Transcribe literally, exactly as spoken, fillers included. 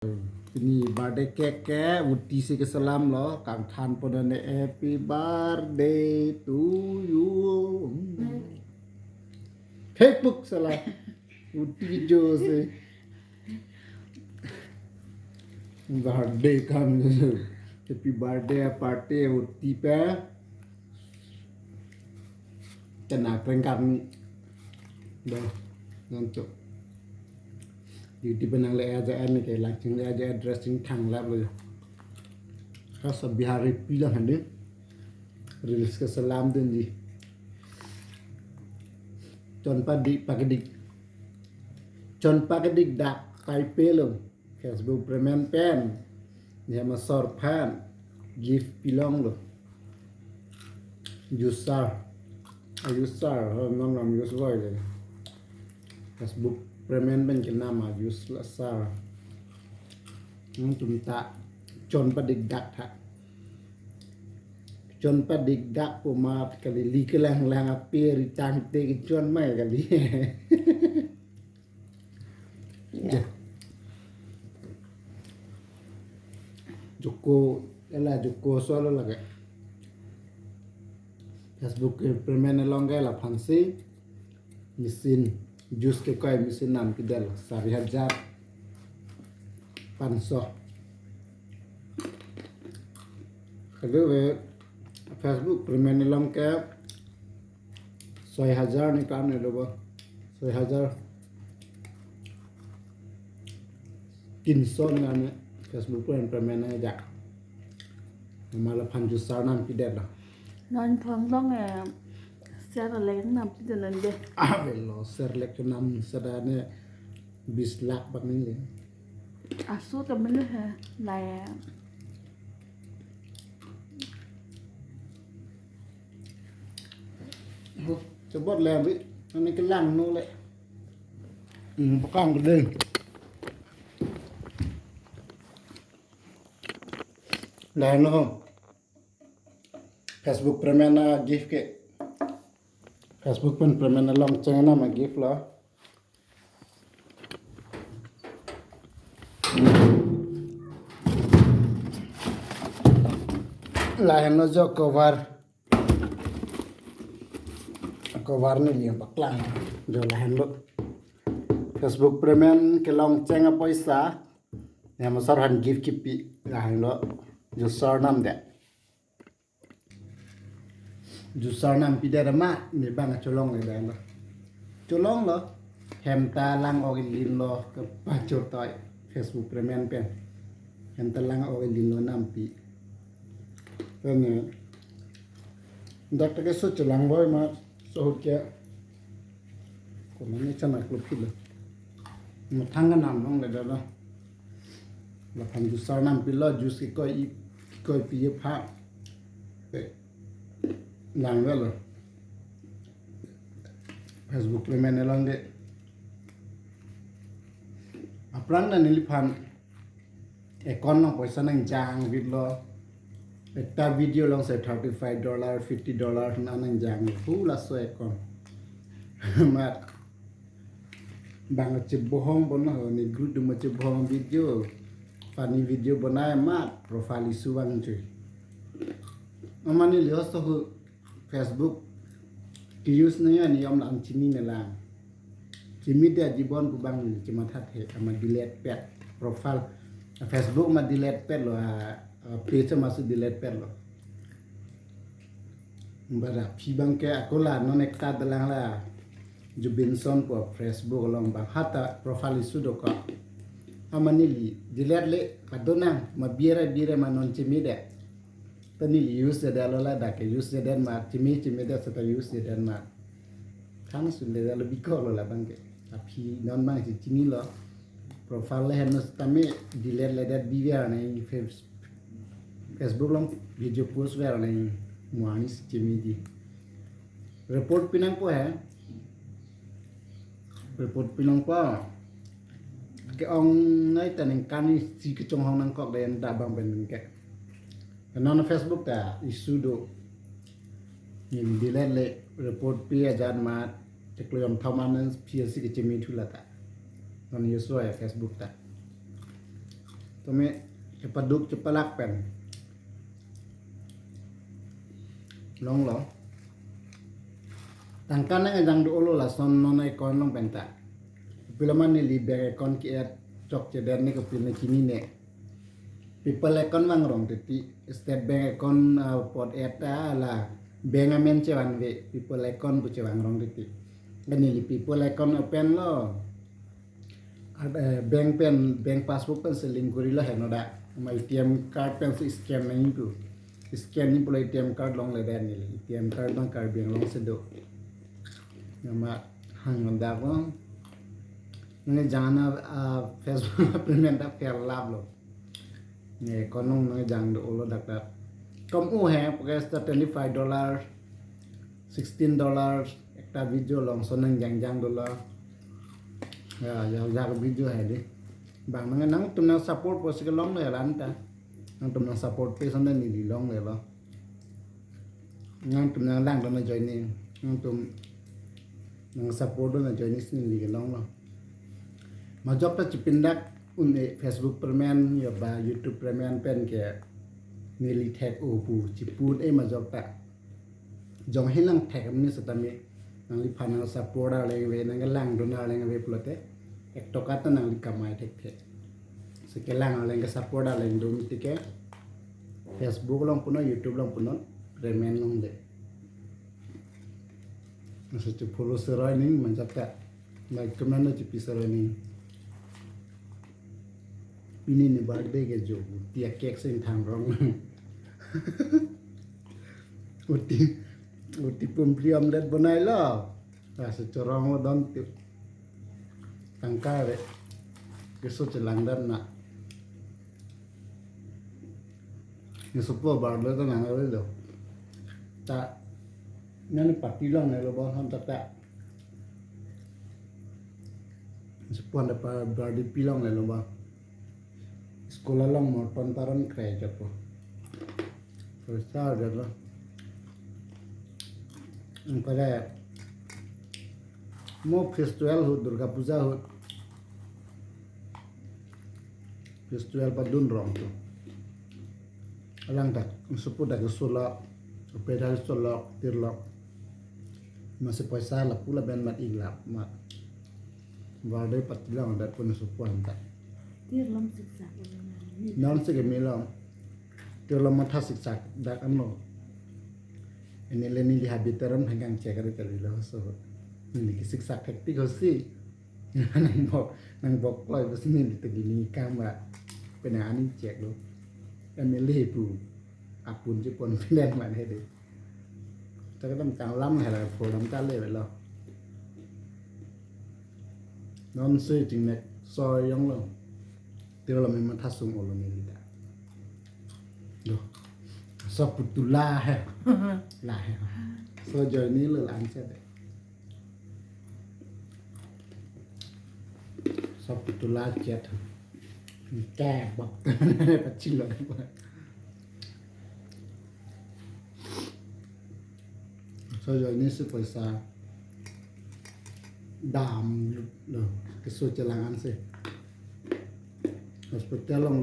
Pini birthday cake ke uti si keselam lo, kangthan pon ne happy birthday to you. Thekpuk sala. Uti jo si. Birthday kam. Happy birthday party uti pe. Kena pengkam. Dah, nontok. Di, di benang le aja ani ke langsung le aja dressing thanglap lo. Khas Bihari pilang hande. Reels keselam dunji. Chonpa di pakedik. Chonpa kedik dak pai pelo. Facebook premen pen. Niam asor aphan gift pilong lo. User. A user, ho, non nam use boy le. Facebook premen pen kenam a user. Nangtum ta chonpa dikdak tha. Chonpa dikdak pu mat kali, li kelang lang ape ri tangte kechon mai kali. Ya. Joko, ela joko solo lage. Facebook ke premen along ke laphan si machine, juice kekoi machine nam pidel sari hajar panso. Kadu ve Facebook premen along ke soi hajar ni kan lo bo. Soi hajar tinso ni kan Facebook premen premen aja. Mala phan user nam pidel lo. Non phone long eh, share lek nam pidel nande. Avelo share lek nam sada ne bis lakh bak ni le. Asu ta mene he, lai. Chobot le bi, ani kelang no le. Hmm, pakang ke ding. Lahenlo. Facebook premen a gift ke. Facebook pen premen along cheng nam a gift lo. Lahenlo jo cover. Cover neli paklang. Jo lahenlo. Facebook premen kelong cheng apoisa. Niam asor aphan gift kipi. Lahenlo. User nam de. User nam pidel ma, ne bang cholong le dan lo. Cholong lo, hem ta lang-ok ilin lo, kepachor toi, Facebook premen pen. Hem ta lang-ok ilin lo nampi. Pen, eh, dak ta keso cholang boy ma, so ahut ke. Kono ne chana klop pilo. Mathang kenam long le dan lo. Laphan user nam pilo, juice kekoi i, kekoi pi aphan. Pe, lang velo. Facebook premen along de. Aphrang na neliphan account along poisa nangjang vit lo. Ekta video along si thirty five dollar, fifty dollar na nangjang. Hu laso account. Mat. Bang chebohong bon ho, ne group dum chebohong video. Funny video bonai mat profile issue vangchoi. Amani lios to hu Facebook ke-use nangji niom lang chini ne lang. Chimi de ajibon pu bang ne chematha the, ama delete pet profile. Facebook ma delete pet lo, a, a page ma su delete pet lo. Bara phi bang ke akola non ekta dalang la Jubinson pu Facebook along bang hata profile issue do ko. Amani li delete le padonang ma bira bira ma non chimi de. Tani li use de lo la dak ke use de ma chimi chimi de seta use de ma. Thang sun de lo biko lo la bang ke. Aphi non bang si chimi lo. Profile le henus tami delete le det bi ver ne face-, Facebook along video post ver ne muani si chimi di. Report pinangpo he. Report pinangpo. Ke-ong nai ta ningkan isi kechonghong nangkok den da bang pen ke. Non Facebook ta issue do. Ne delete le report pi ajat mat. Cheklo yom thaman phi asi kechimi thu la ta. Non use lo ya Facebook ta. Kami kepaduk chepalak pen longlo. Tangka nangkejang do-olo lason non account along penta. Pilo ma neli bank account ke-add chokchedet ne kopine chinine. People account vangrong titi, State Bank account, ah, apot add ta la bank amen chevanve, people account pu chevangrong titi. Neli people account open lo. Ar, eh, bank pen, bank passbook pensi link korilo heno dak. Ma A T M card pensi scan nangji pu. Scan ji pulo A T M card longledet neli. A T M card abang Karbi Anglong si do. Nama hang dak lo. Nangkejang an, ah, Facebook payment ta fail laplo. Ne account along nangkejang do-olo dak dak. Kom u he, pokok seta twenty-five dollar, sixteen dollars, ekta video along lason nangjangjang dolo. Ya, ya, ya video he di. Bang nang, nangtum nangsupport pusi kelongle la-an ta. Nangtum nangsupport pen lason neli longlelo. Nangtum nanglang dona joining. Nangtum nangsupport dona joining si neli kelonglo. Majok ta chipindak un-e Facebook payment ya ba YouTube payment pen ke neli thek-o pu chipu un-e majok ta. Jong helang thek amni setame nangliphan nangsupport arleng ave, nangkelang dona arleng ave pulote ek toka ta nangli kamai thekthe. Si kelang arleng kesupport arleng do mati ke Facebook along punon, YouTube along punon, payment longle. Nangsi chefollow seroi ning majok ta. Like, comment lo chepi seroi ning. Pini ne birthday ke jo, uti a-cake sing thangrong. Uti, uti pumpri omelette bonailo. Lasi chorong lo don ti. Tangka re. Keso chelang dan na. Nesopo birthday ta nang lo. Ta, nani party longlelo ba han ta ta. Nesopo han ta pa birthday pi longlelo ba. School along mo ton paron kre japo. Poisa jalo. Angkara mo festival ahut, Durga Puja ahut. Festival padun rong tu. Alang dak, nesopo dak keso lo, upe dak keso lo, tir lo. Masi poisa lapu lapen mat ik lap mat. Birthday party longle dak pun nesopo han ta. Tir lom siksak. Non si kemelo. Tir lom matha siksak dak anlo. Ini le neli habit teron hengkang cek ari kali lo so. Neli kesiksak hektik hosi. Nang bok, nang bok kloi besi neli tegi ni kang ba. Pena ani cek lo. M L A pu. Apun chepon penden man he de. Ta kedam tanglam he la program ta le lo. Non si chingnek soi jong lo. Tir lo me matha sung-olo neli ta. Do. So putula he. La he. So join ni lo lang sa de. So putula chet. Ke bak. Pachilo. So join ni si poisa dam lo. Keso chelang an si. Hospital along